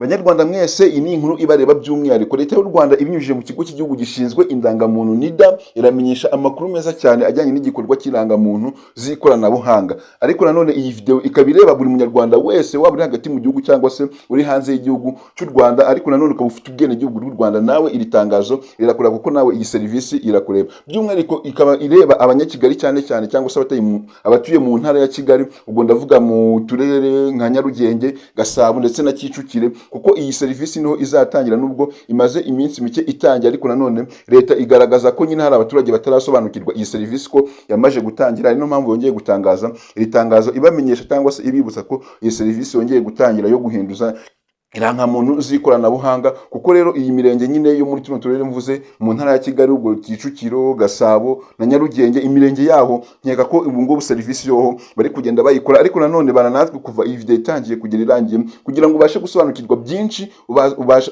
Banyarwanda mwese, iyi ni inkuru ibareba by'umwihariko. Leta y'u Rwanda ibinyujije mu kigo cy'igihugu gishinzwe indangamuntu NIDA iramenyesha amakuru meza cyane ajyanye n'igikorwa cy'irangamuntu z'ikoranabuhanga. Ariko nanone iyi video ikaba ireba buri munyarwanda wese, waba uri hagati mu gihugu cyangwa se uri hanze y'igihugu cy'u Rwanda, ariko nanone ukaba ufite ubwenegihugu bw'u Rwanda, nawe iri tangazo rirakureba kuko nawe iyi serivisi irakureba. By'umwihariko ikaba ireba Abanyakigali cyane cyane, cyangwa se abatuye mu ntara ya Kigali, ubwo ndavuga mu turere nka Nyarugenge, Gasabo ndetse na Kicukiro, kuko iyi serivisi niho izatangira. Nubwo imaze iminsi mike itangiye, ariko nanone leta igaragaza ko nyine hari abaturage batarasobanukirwa iyi serivisi ko yamaze gutangira. Ari niyo mpamvu yongeye gutangaza iri tangazo ibamenyesha cyangwa se ibibutsa ko iyi serivisi yongeye gutangira yo guhinduza irangamuntu z'ikoranabuhanga. Kuko rero iyi mirenge nyine yo muri tuno turere mvuze mu ntara ya Kigali, ubwo Kicukiro, Gasabo na Nyarugenge, imirenge yaho, nkeka ko ubu ngubu serivisi yoho bari kugenda bayikora. Ariko nanone bana natwe kuva iyi video itangiye kugera irangiye, kugira ngo ubashe gusobanukirwa byinshi,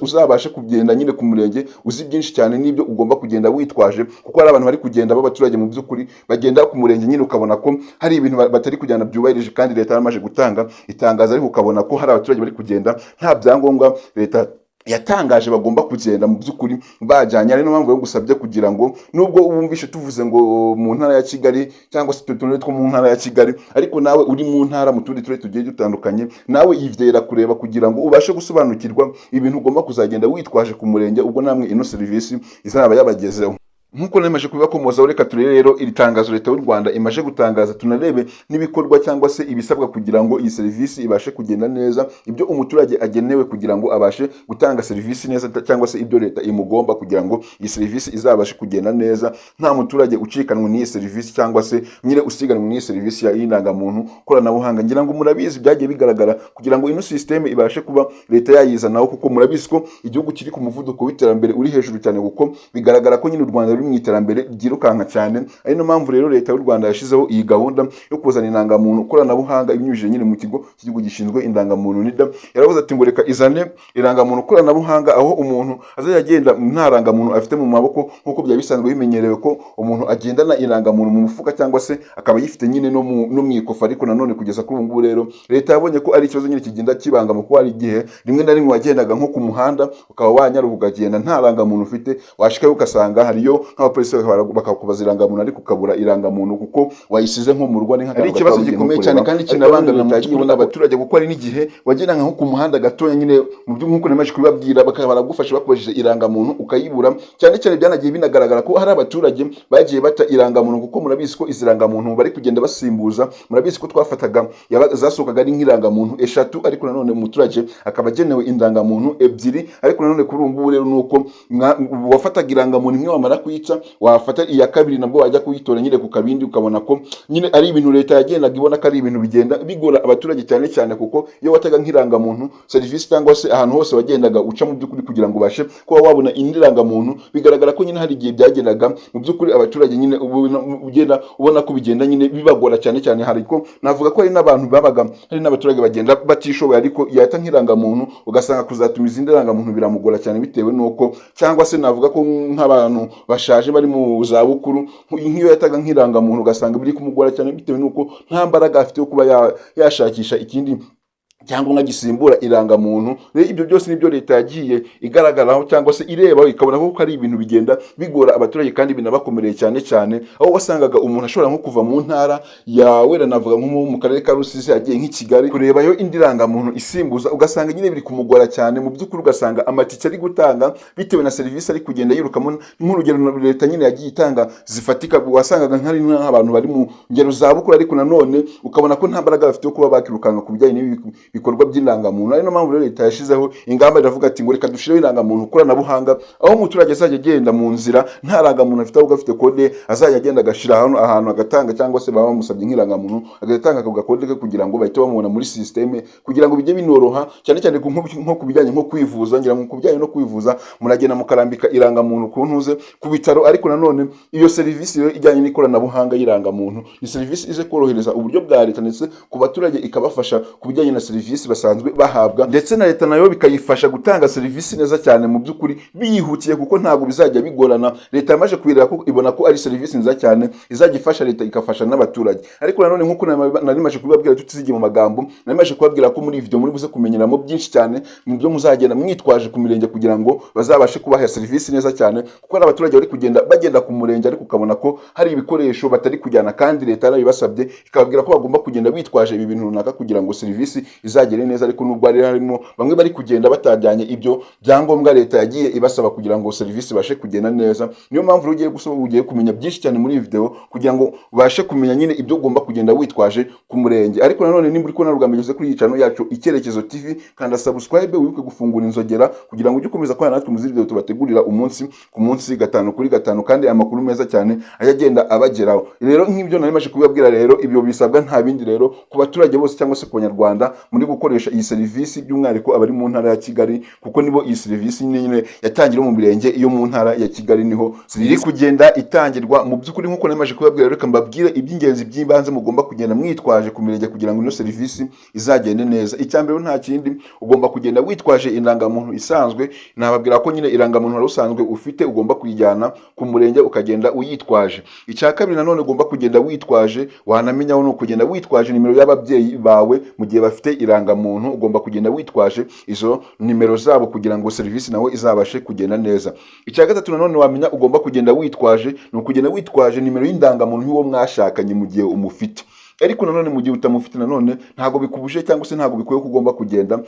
uzabashe kugenda nyine ku murenge uzi byinshi cyane n'ibyo ugomba kugenda witwaje, kuko hari abantu bari kugenda b'abaturage mu by'ukuri bagenda ku murenge nyine ukabona ko hari ibintu batari kujyana byubahirije, kandi leta yaramaze gutanga itangazo, ariko ukabona ko hari abaturage bari kugenda nta byangombwa leta yatangaje bagomba kugenda mu by'ukuri bajyanye. Ari niyo mpamvu yo gusabye kugira ngo nubwo wumvishe tuvuze ngo mu ntara ya Kigali cyangwa se utu turere two mu ntara ya Kigali, ariko nawe uri mu ntara mu tundi turere tugiye dutandukanye, nawe iyi video irakureba kugira ngo ubashe gusobanukirwa ibintu ugomba kuzagenda witwaje ku murenge, ubwo namwe ino serivisi izaba yabagezeho. Nk'uko nemaje kubibakomozaho, reka turebe rero iri tangazo leta y'u Rwanda imaze gutangaza, tunarebe n'ibikorwa cyangwa se ibisabwa kugira ngo iyi serivisi ibashe kugenda neza, ibyo umuturage agenewe kugira ngo abashe gutanga serivisi neza, cyangwa se ibyo leta imugomba kugira ngo iyi serivisi izabashe kugenda neza, nta muturage ucikanwe n'iyi serivisi cyangwa se nyine usiganwe n'iyi serivisi ya y'indangamuntu koranabuhanga. Ngira ngo murabizi, byagiye bigaragara kugira ngo ino système ibashe kuba leta yayizanaho, kuko murabizi ko igihugu kiri ku muvuduko w'iterambere uri hejuru cyane, kuko bigaragara ko nyine u Rwanda ruri mu iterambere ryirukanka cyane. Ari no mpamvu rero leta y'u Rwanda yashyizeho iyi gahunda yo kuzana indangamuntu koranabuhanga ibinyujije nyine mu kigo cy'igihugu gishinzwe indangamuntu NIDA. Yaravuze ati ngo reka izane irangamuntu koranabuhanga, aho umuntu azajya agenda nta rangamuntu afite mu maboko, nk'uko byari bisanzwe bimenyerewe ko umuntu agendana irangamuntu mu mufuka cyangwa se akaba ayifite nyine no mu ikofa. Ariko nanone kugeza kuri ubu ngubu rero leta yabonye ko ari ikibazo nyine kigenda kibangama, kuko hari igihe rimwe na rimwe wagendaga nko ku muhanda ukaba wanyaruka ukagenda nta rangamuntu ufite, washikayo ugasanga hariyo nk'abapolisi bakakubaza irangamuntu, ariko ukabura irangamuntu kuko wayisize nko mu rugo. Ari Ari ikibazo gikomeye cyane kandi kinabangamira leta yagiye ibona abaturage, kuko hari n'igihe wagendaga nko ku muhanda gatoya nyine mu byo nk'uko namaze kubibabwira, bakaba baragufasha bakubajije irangamuntu ukayibura. Cyane cyane byanagiye binagaragara ko hari abaturage bagiye bata irangamuntu, kuko murabizi ko izi rangamuntu bari kugenda basimbuza. Murabizi ko twafataga zasohokaga ari nk'irangamuntu eshatu, ariko nanone umuturage akaba agenewe indangamuntu ebyiri. Ariko nanone kuri ubu ngubu rero ni uko wafataga irangamuntu imwe, wamara kuyica wafata iya kabiri nabwo wajya kuyitora nyine ku kabindi, ukabona ko nyine ari ibintu leta yagendaga ibona ko ari ibintu bigenda bigora abaturage cyane cyane, kuko iyo wataga nk'irangamuntu, serivisi cyangwa se ahantu hose wagendaga uca mu by'ukuri kugira ngo ubashe kuba wabona indi rangamuntu, bigaragara ko nyine hari igihe byagendaga mu by'ukuri abaturage nyine ugenda ubona ko bigenda nyine bibagora cyane cyane. Hari ko navuga ko hari n'abantu babaga, hari n'abaturage bagenda batishoboye, ariko yata nk'irangamuntu ugasanga kuzatumiza indi rangamuntu biramugora cyane, bitewe n'uko cyangwa se navuga ko nk'abantu bashaje bari mu zabukuru, nk'iyo yataga nk'irangamuntu ugasanga biri kumugora cyane, bitewe n'uko nta mbaraga afite yo kuba yashakisha ikindi cyangombwa gisimbura irangamuntu. Rero ibyo byose nibyo leta yagiye igaragaraho cyangwa se irebaho, ikabona ko ari ibintu bigenda bigora abaturage kandi binabakomereye cyane cyane, aho wasangaga umuntu ashobora nko kuva mu ntara ya wera, navuga nko mu karere ka Rusizi, agiye nk'i Kigali kurebayo indi rangamuntu isimbuza, ugasanga nyine biri kumugora cyane mu by'ukuri, ugasanga amatike ari gutanga bitewe na serivisi ari kugenda yirukamo. Nk'urugero leta nyine yagiye itanga zifatika, wasangaga nk'ari nk'abantu bari mu ngero za bukuru, ariko nanone ukabona ko nta mbaraga bafite yo kuba bakirukanka ku bijyanye n'ibi bikorwa by'indangamuntu. Ari no mpamvu rero leta yashyizeho ingamba, iravuga ati ngo reka dushireho irangamuntu koranabuhanga, aho umuturage azajya agenda mu nzira nta rangamuntu afite, ahubwo afite kode, azajya agenda agashyira ahantu agatanga, cyangwa se baba bamusabye nk'irangamuntu agatanga ako gakode ke kugira ngo bahite bamubona muri système, kugira ngo bijye binoroha cyane cyane nko ku bijyanye nko kwivuza. Ngira ngo ku bijyanye no kwivuza muragenda mukarambika irangamuntu ku ntuze ku bitaro. Ariko nanone iyo serivisi rero ijyanye n'ikoranabuhanga y'irangamuntu ni serivisi ize korohereza uburyo bwa leta ndetse ku baturage ikabafasha ku bijyanye na serivisi. Serivisi basanzwe bahabwa, ndetse na leta nayo bikayifasha gutanga serivisi neza cyane mu by'ukuri biyihutiye, kuko ntabwo bizajya bigorana. Leta yamaze kubireba ko ibona ko ari serivisi nziza cyane izajya ifasha leta, igafasha n'abaturage. Ariko nanone, nk'uko nari maje kubibabwira tutizigiye mu magambo, nari maje kubabwira ko muri iyi video muri buze kumenyeramo byinshi cyane mu byo muzagenda mwitwaje ku mirenge kugira ngo bazabashe kubaha serivisi neza cyane, kuko hari abaturage bari kugenda bagenda ku murenge ariko ukabona ko hari ibikoresho batari kujyana kandi leta yarabibasabye, ikababwira ko bagomba kugenda bitwaje ibi bintu runaka kugira ngo serivisi izagere neza. Ariko nubwo hari harimo bamwe bari kugenda batajyanye ibyo byangombwa leta yagiye ibasaba kugira ngo serivisi ibashe kugenda neza, niyo mpamvu rero ugiye gusoma, ugiye kumenya byinshi cyane muri iyi video kugira ngo ubashe kumenya nyine ibyo ugomba kugenda witwaje ku murenge. Ariko nanone, nimba uri kubona ubwa mbere ugeze kuri iyi channel yacu Icyerekezo TV, kanda subscribe, wibuke gufungura inzogera kugira ngo ujye ukomeza kubana natwe mu zindi video tubategurira umunsi ku munsi, gatanu kuri gatanu, kandi amakuru meza cyane ajya agenda abageraho. Rero nk'ibyo nari maje kubibabwira rero, ibyo bisabwa nta bindi rero ku baturage bose cyangwa se ku Banyarwanda muri gukoresha iyi serivisi, by'umwihariko abari mu ntara ya Kigali, kuko nibo iyi serivisi nyine yatangira mu mirenge iyo mu ntara ya Kigali, niho iri kugenda itangirwa. Mu by'ukuri, nk'uko nari maje kubibabwira, reka mbabwire iby'ingenzi by'ibanze mugomba kugenda mwitwaje ku mirenge kugira ngo ino serivisi izagende neza. Icya mbere nta kindi, ugomba kugenda witwaje indangamuntu isanzwe. Nababwira ko nyine irangamuntu wari usanzwe ufite ugomba kuyijyana ku murenge ukagenda uyitwaje. Icya kabiri nanone ugomba kugenda witwaje, wanamenyaho, ni ukugenda witwaje nimero y'ababyeyi bawe mu gihe bafite irangamuntu. Ugomba kugenda witwaje izo nimero zabo kugira ngo serivisi nawe izabashe kugenda neza. Icya gatatu nanone wamenya ugomba kugenda witwaje ni ukugenda witwaje nimero y'indangamuntu y'uwo mwashakanye mu gihe umufite. Ariko nanone mu gihe utamufite, nanone ntabwo bikubuje cyangwa se ntabwo bikwiye ko ugomba kugenda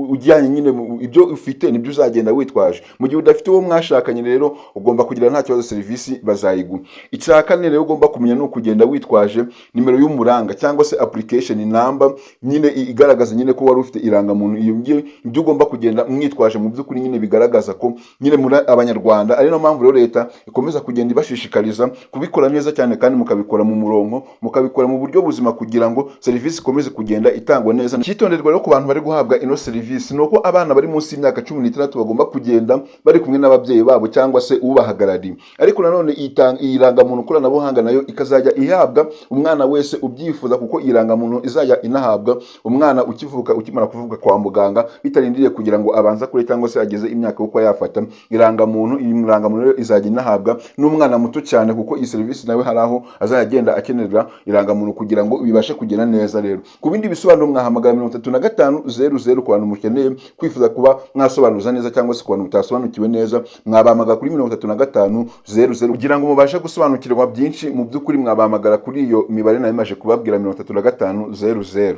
ujyanye nyine ibyo ufite nibyo uzagenda witwaje. Mu gihe udafite uwo mwashakanye rero, ugomba kugira nta kibazo, serivisi bazayiguha. Icya kane rero ugomba kumenya ni ukugenda witwaje nimero y'umuranga cyangwa se application number nyine igaragaza nyine ko wari ufite irangamuntu. Iyo ngiyo ibyo ugomba kugenda mwitwaje mu by'ukuri nyine bigaragaza ko nyine muri Abanyarwanda. Ari nayo mpamvu rero leta ikomeza kugenda ibashishikariza kubikora neza cyane kandi mukabikora mu murongo, mukabikora mu buryo buzima kugira ngo serivisi ikomeze kugenda itangwa neza. Icyitonderwa rero ku bantu bari guhabwa ino serivisi ni uko abana bari munsi y'imyaka 16 bagomba kugenda bari kumwe n'ababyeyi babo cyangwa se ubahagarariye. Ariko nanone iyi rangamuntu koranabuhanga nayo ikazajya ihabwa umwana wese ubyifuza, kuko iyi rangamuntu izajya inahabwa umwana ukivuka, ukimara kuvuka kwa muganga, bitarindiriye kugira ngo abanze akure cyangwa se ageze imyaka yo kuba yafata irangamuntu. Iyi rangamuntu rero izajya inahabwa n'umwana muto cyane, kuko iyi serivisi nawe hari aho azajya agenda akenerera irangamuntu kugira ngo bibashe kugenda neza. Rero ku bindi bisobanuro mwahamagara 35 00 ku bantu mukeneye kwifuza kuba mwasobanuza neza, cyangwa se ku bantu mutasobanukiwe neza mwabahamagara kuri 35 00 kugira ngo mubashe gusobanukirwa byinshi. Mu by'ukuri mwabahamagara kuri iyo mibare nayo imaze kubabwira, 35 00.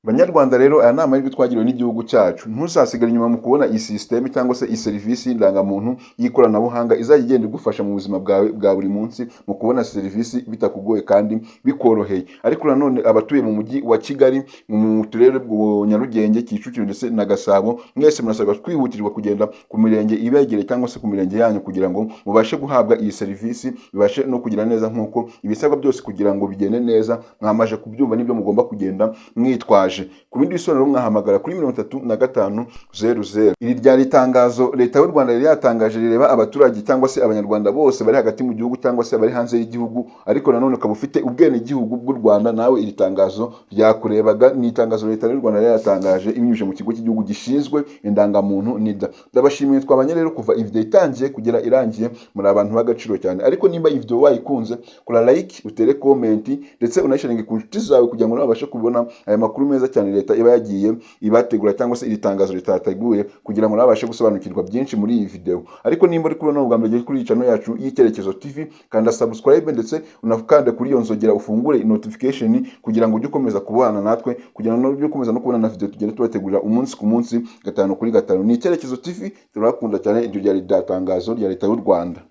Banyarwanda rero, aya ni amahirwe twagiriwe n'igihugu cyacu. Ntuzasigare inyuma mu kubona iyi sisiteme cyangwa se iyi serivisi y'indangamuntu y'ikoranabuhanga izajya igenda igufasha mu buzima bwawe bwa buri munsi mu kubona serivisi bitakugoye kandi bikoroheye. Ariko nanone abatuye mu mujyi wa Kigali, mu turere bwa Nyarugenge, Kicukiro ndetse na Gasabo, mwese murasabwa kwihutirwa kugenda ku mirenge ibegereye cyangwa se ku mirenge yanyu kugira ngo mubashe guhabwa iyi serivisi, bibashe no kugira neza nk'uko ibisabwa byose kugira ngo bigende neza mwamaze kubyumva n'ibyo mugomba kugenda mwitwaje. Ku bindi bisobanuro mwahamagara kuri 35 00. Iri ryari itangazo leta y'u Rwanda yari yatangaje rireba abaturage cyangwa se Abanyarwanda bose bari hagati mu gihugu cyangwa se bari hanze y'igihugu, ariko nanone ukaba ufite ubwenegihugu bw'u Rwanda, nawe iri tangazo ryakurebaga. Ni itangazo leta y'u Rwanda yari yatangaje ibinyujije mu kigo cy'igihugu gishinzwe indangamuntu, NIDA. Ndabashimiye, twabanye rero kuva iyi video itangiye kugera irangiye, muri abantu b'agaciro cyane. Ariko nimba iyi video wayikunze, kora like, utere comment, ndetse unayisharinge ku nshuti zawe kugira ngo nabo babashe kubona aya makuru meza cyane leta iba yagiye ibategura cyangwa se iri tangazo leta yateguye, kugira ngo nabo babashe gusobanukirwa byinshi muri iyi video. Ariko nimba uri kubona ubwa mbere kuri iyi channel yacu y'Icyerekezo TV, kanda subscribe ndetse unakande kuri iyo nzogera, ufungure notification kugira ngo ujye ukomeza kubana natwe, kugira ngo ujye ukomeza no kubona na video tugenda tubategurira umunsi ku munsi, gatanu kuri gatanu. Ni Icyerekezo TV, turabakunda cyane. Iryo ryari rya tangazo rya leta y'u Rwanda.